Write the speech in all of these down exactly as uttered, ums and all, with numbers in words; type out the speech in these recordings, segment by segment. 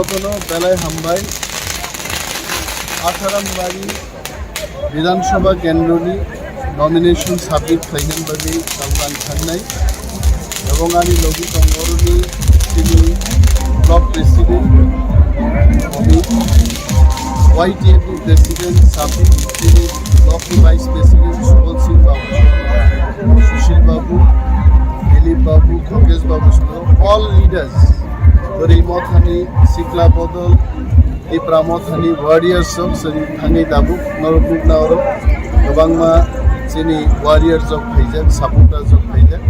Kono belai hambai. Atharam bari Bidhan Sabha kendroni nomination submit khlainani bagwi tabuk ang thangnai. Ebong ani logi tongo oroni chini block president Amit, Y T F ni president Sabir, chini block ni vice president Subal Singh Babu, Sushil Babu, Dilip Babu, Khokesh Babu, all leaders, Bwrwi Mothani, Sikla Bodol, Tipra Mothani warriors rok chwng thangwi tabuk norok nukna oro kwbangma chini warriors rok phaijak, supporters rok phaijak.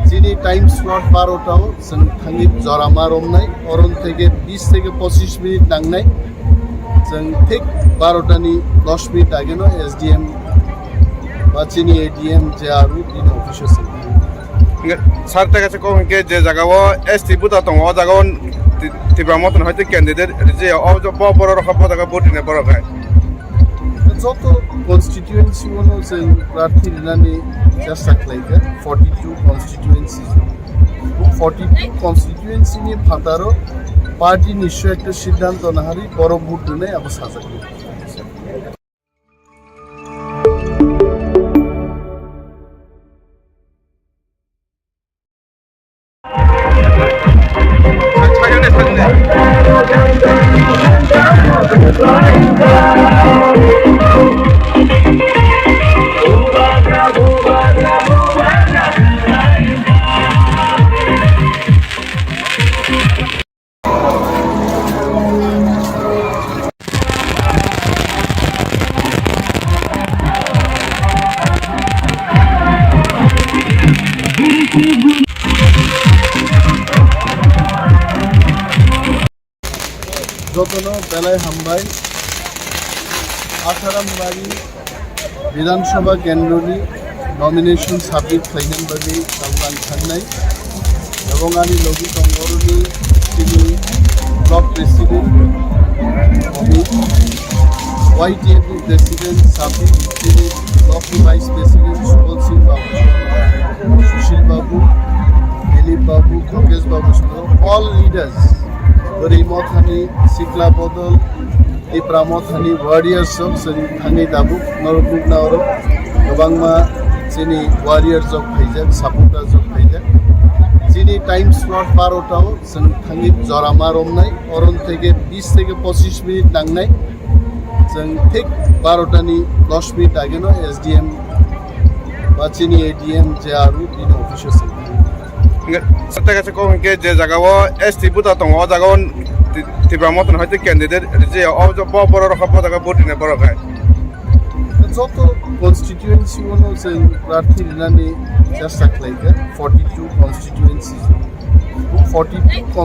Chini time slot barota o chwng thangwi jora ma romnai, oron theke bis theke pochish minute nangnai. Chwng thik barota ni dos minute age no S D M ba chini A D M je aru bini office o chwng. Hingke sir, tei kaisa kok hingke je jaga o S T buta tongo, o jaga o Ti-, Tipra Motha ni hoite candidate rijaya, o bo borok rok bo jaga vote rina borok hai. Joto constituency o no chwng prarthi rinani chesta khlaikha, forty two constituency. Forty two constituency ni phataro party ni swi ekta siddhanto naharwi borok vote rinai abo sajak. Jotono belai hambai. Atharam bari Bidhan Sabha kendroni nomination submit khlainani bagwi tabuk ang thangnai. Ebong ani logi tongo oroni chini block president Amit, Y T F ni president Sabir, chini block ni vice president Subal Singh Babu, Sushil Babu, Dilip Babu, Khokesh Babu, all leaders, Bwrwi Mothani, Sikla Bodol, Tipra Mothani warriors rok chwng thangwi tabuk norok nukna oro kwbangma chini warriors rok phaijak, supporters rok phaijak. Chini time slot barota o chwng thangwi jora ma romnai, oron theke bis theke pochish minute nangnai. Chwng thik barota ni dos minute age no S D M ba chini A D M je aru bini office o chwng. Hingke sir, tei kaisa kok hingke je jaga o S T buta tongo, o jaga o Ti-, Tipra Motha ni hoite candidate rijaya, o bo borok rok bo jaga vote rina borok hai. Joto constituency o no chwng prarthi rinani chesta khlaikha, forty two constituency. Forty two